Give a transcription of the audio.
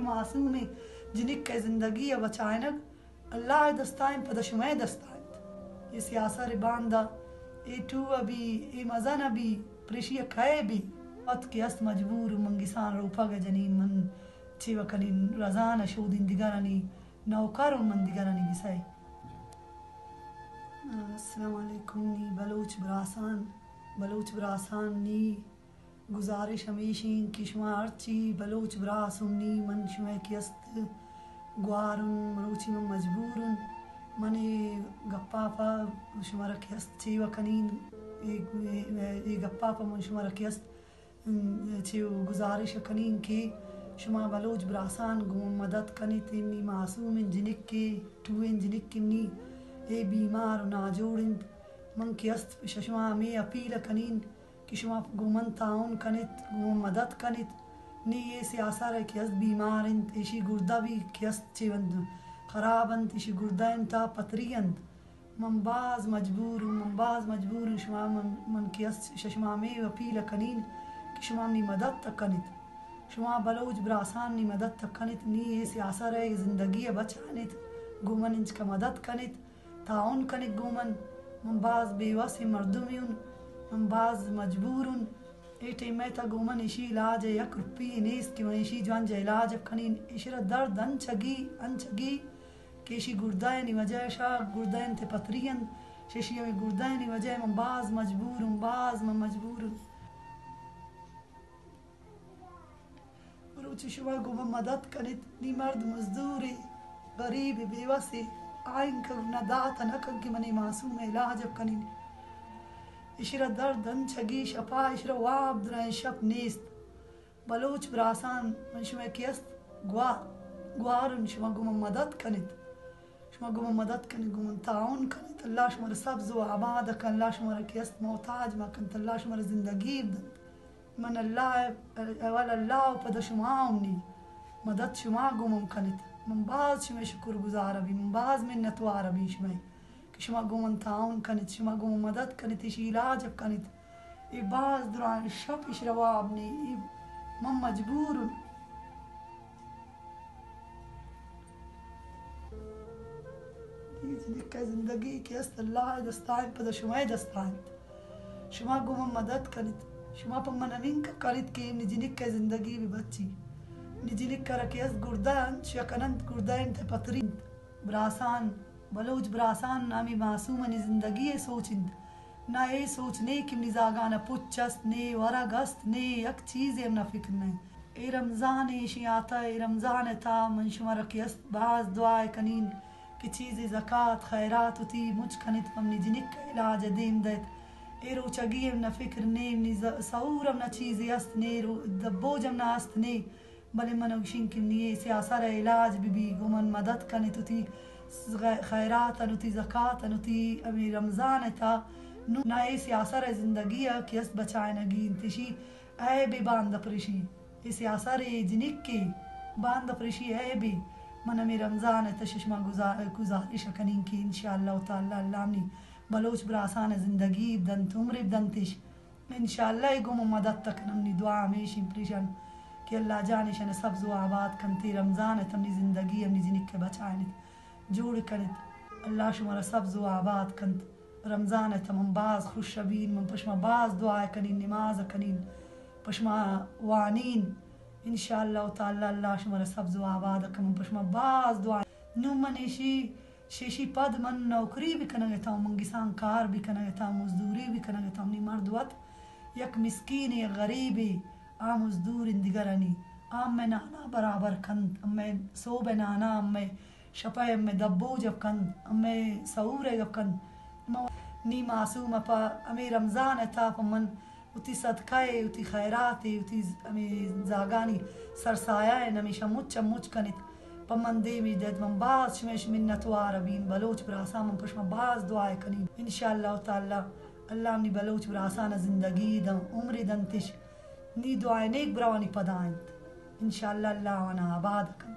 معصومیں جنک ءِ زندگی ءِ بچائینگ اللہ ءِ دست ءَ انت، پدا شمئے دست ءَ انت۔ اے سیاسر ءِ باندا، اے ٹوہ بی، اے مزن بی، پریشی ءَ کئے بی؟ وت کہ است مجبور، من گسان روپگ ءَ جنین، من چی و کنین، رزان ءَ شودین دگرانی نوکر و من دگرانی گسئے۔ السلام علیکم۔ نی بلوچ براسان، بلوچ براسان نی گزارش ہمیش انت کہ شما ہرچی بلوچ براس ہم نی، من شمئے کہ است گوار ان، مروچی من مجبور ان، من اے گپا پہ شمارا کہ است چی و کنین، اے، اے، اے گپا پہ من شمارا کہ است، ام، چی و گزارش کنین کہ شما بلوچ براسان گوں من مدد کنیت، نی معصوم ان جنکے، ٹوہ ان جنک نی، اے بیمار و ناجوڑ انت۔ من کہ است شما ہمے اپیل کنین کہ شما گوں من تعاون کنیت، گوں من مدد کنیت۔ نی اے سیاسر ءَ کہ است بیمار انت، ایشی گردہ بی کہ است چی انت، خراب انت، ایشی گردہ انت تا پتری انت۔ من باز مجبور اوں، من باز مجبور اوں، شما من، من کہ است شما ہمے اپیل کنین کہ شما منی مدد تک کنیت۔ شما بلوچ براسان نی مدد تک کنیت، نی اے سیاسر ءِ زندگی ءَ بچانیت، گوں من انچکہ مدد کنیت۔ تعاون کنیت گوں من۔ من باز بے وسیں مردمے اوں، من باز مجبور اوں۔ اے ٹیم ءَ تا گوں من ایشی علاج ءَ یک روپی نیست کہ من ایشی جوانجہ علاج کنین۔ ایشرا درد انچگی، انچگی کہ ایشی گردہ ءِ نی وجہ ءَ شا گردہ انت پتری انت۔ ششی ہمے گردہ ءِ نی وجہ ءَ من باز مجبور اوں، باز من مجبور اوں۔ مروچی شما گوں من مدد کنیت، نی مرد مزدورے، غریبے، بے وسے، آ انکہ نہ دات نہ کن کہ منی معصوم ءِ علاج کنین۔ ایشرا درد انچگی شپا، ایشرا واب درائیں شپ نیست۔ بلوچ براسان، من شمئے کہ است گوار، گوار ان، شما گوں من مدد کنیت۔ شما گوں من مدد کنیت، گوں من تعاون کنیت۔ اللہ شمارا سبز و آباد کن، اللہ شمارا کہ است محتاج مکنت، اللہ شمارا زندگی بدنت۔ من اللہ ءِ، اول اللہ و پدا شما ہم نی مدد شما گوں من کنیت۔ من باز شمئے شکر گزار بی، من باز منتوار بی شمئے کہ شما گوں من تعاون کنیت، شما گوں من مدد کنیت، ایشی علاج کنیت۔ اے باز درائیں شپ ایشرا واب نی، اے من مجبور اوں۔ اے جنک ءِ زندگی کہ است اللہ ءِ دست ءَ انت، پدا شمئے دست ءَ انت۔ شما گوں من مدد کنیت، شما پہ من ہمینکہ کنیت کہ نی جنک ءِ زندگی بہ بچی۔ نی جنک ءَ را کہ است گردہ انت، شکن انت، گردہ انت، پتری انت۔ براسان، بلوچ براسان، نامی معصومانی زندگی ءِ سوچ انت۔ نہ اے سوچ نے کہ منی زاگان ءَ پچ است، نے ورگ است، نے یک چیزے ہم نہ فکر نہ۔ اے رمضان ءِ ایشی آتا، اے رمضان ءِ تا من شمارا کہ است باز دعا کنین کہ چیزے زکات، خیرات وتی مچ کنیت، پہ منی جنک ءِ علاج ءَ دیم دئیت۔ اے روچگی ہم نہ فکر نے، منی ز-، سحور ہم نہ چیزے است نے، رو-، دبوج ہم نہ است نے۔ بلے من گوشین کہ نی اے سیاسر ءِ علاج بہ بی، گوں من مدد کنیت، وتی غ-، خیرات ان، وتی زکات ان، وتی ہمے رمضان ءِ تا نوں نہ اے سیاسر ءِ زندگی ءَ کہ است بچائینگی انت، ایشی عیبے باندا پریشی، اے سیاسر ءِ جنکے باندا پریشی عیبے۔ من ہمے رمضان ءِ تا شما گزا-، گزارش کنین کہ انشاءاللہ تعالی اللہ منی بلوچ براسان ءِ زندگی بدنت، عمرے بدنتش۔ انشاءاللہ اے گوں من مدد تہ کنن، منی دعا ہمیش انت پریشان کہ اللہ جان ایشان سبز و آباد کنت، اے رمضان ءِ تہ منی زندگی ءَ منی جنک ءَ بچائینیت، جوڑ کنیت۔ اللہ شمارا سبز و آباد کنت۔ رمضان ءِ تہ من باز خوش بین، من پہ شما باز دعا کنین، نماز کنین، پہ شما وانین۔ انشاءاللہ تعالی اللہ شمارا سبز و آباد کنت، من پہ شما باز دعا۔ نوں من ایشی شیشی پد من نوکری بہ کنگ ءَ اتاں، من گسان کار بہ کنگ ءَ اتاں، مزدوری بہ کنگ ءَ اتاں۔ منی مرد وت یک مسکینے، یک غریبے، آ مزدور انت دگرانی۔ آ مئے نانا برابر کنت، مئے سوب ءِ نانا، مئے شپ ءِ مئے دبوج ءَ کنت، مئے سحور ءَ کنت۔ ما نی معصوم ءَ پہ ہمے رمضان ءِ تہا پہ من وتی صدقہ ءَ، وتی خیرات ءَ، وتی ز-، ہمے زاگانی سرسایہ ءَ ہمیشہ مچ ءَ مچ کنیت، پہ من دیمی دئیت۔ من باز شمئے منتوار بین بلوچ براساں، من پہ شما باز دعا کنین۔ انشاءاللہ تعالی اللہ منی بلوچ براسان ءَ زندگی دنت، عمرے دنتش۔ نی دعا نیک براہانی پدا انت۔ انشاءاللہ اللہ آوان ءَ آباد کنت۔